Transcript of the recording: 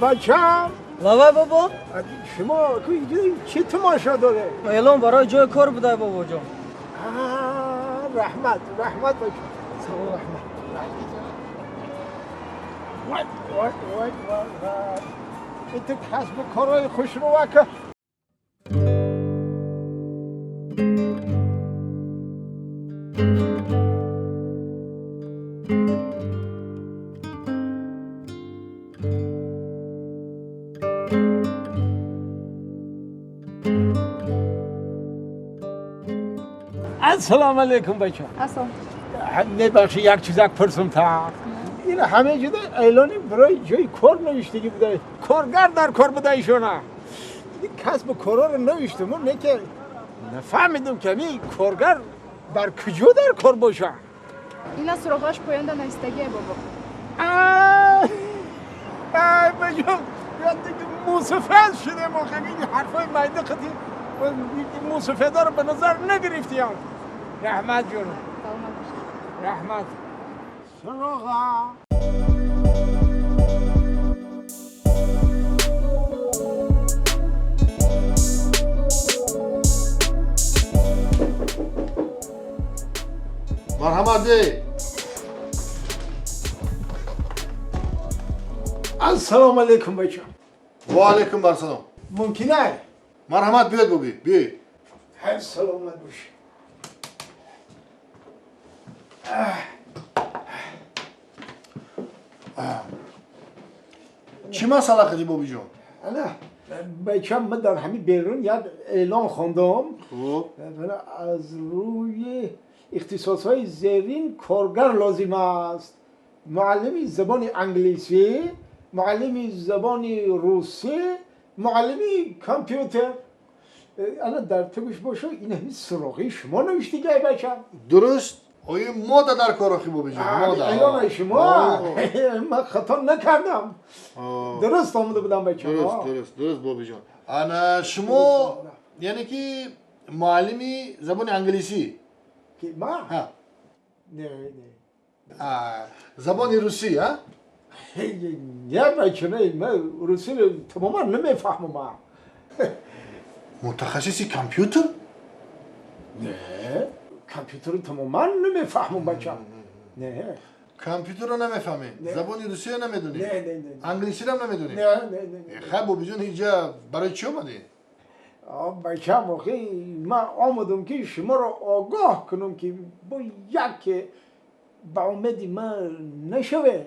بچم لوای بابا، شما چی تماشا داره؟ اعلان برای جای کار بوده بابا جان. رحمت رحمت بچم، رحمت. وای وای وای وای، انت کسب کارهای خوشرو. السلام علیکم بچه. السلام. نبخشی یک چیزک پرسم تا این همه جده اعلانی برای جای کار نوشتگی بوده، کارگر در کار بوده ایشونا. این کسب کارا رو نوشتم نه که نفهمیدم که این کارگر در کجا در کار باشه. اینا سراغش پایان نوشتگیه بابا. ای بجام یاد دیگه موسفید شده موقع این حرفای میده قطعی موسفیدا رو به نظر نگرفتیم. رحمت جون، رحمت. سراغا مرحبا دی. السلام علیکم بچه. و علیکم السلام. ممکنه؟ مرحمت بیاد بابی، بیای. هر سلامت باشی. چی مسئله خدی بابی جان؟ انا بچم من در همین بیرون یک اعلان خواندم. خب از روی اختصاص های زیرین کارگر لازم است. معلم زبان انگلیسی، معلم زبان روسی، معلمی کامپیوتر. الان در تگوش باشه این همین سراغی شما نوشتی گه بچم. درست. آیا ماده در کار آخی بابی جان؟ ماده اعلان شما من خطا نکردم، درست آمده بودم بچم. درست درست درست بابی جان. انا شما یعنی که معلمی زبان انگلیسی؟ که ما؟ ها. نه نه. زبان روسی ها؟ نه بچه نه، من روسی رو تماما نمیفهمم. متخصص کامپیوتر؟ نه کامپیوتر رو تماما نمیفهمم بچه. نه کامپیوتر رو نمیفهمی، زبان روسی رو نمیدونی، نه نه نه، انگلیسی رو نمیدونی. نه نه نه. خب بابی جون اینجا برای چی اومدی؟ بچه موقعی من آمدم که شما رو آگاه کنم که با یک به امید من نشوه.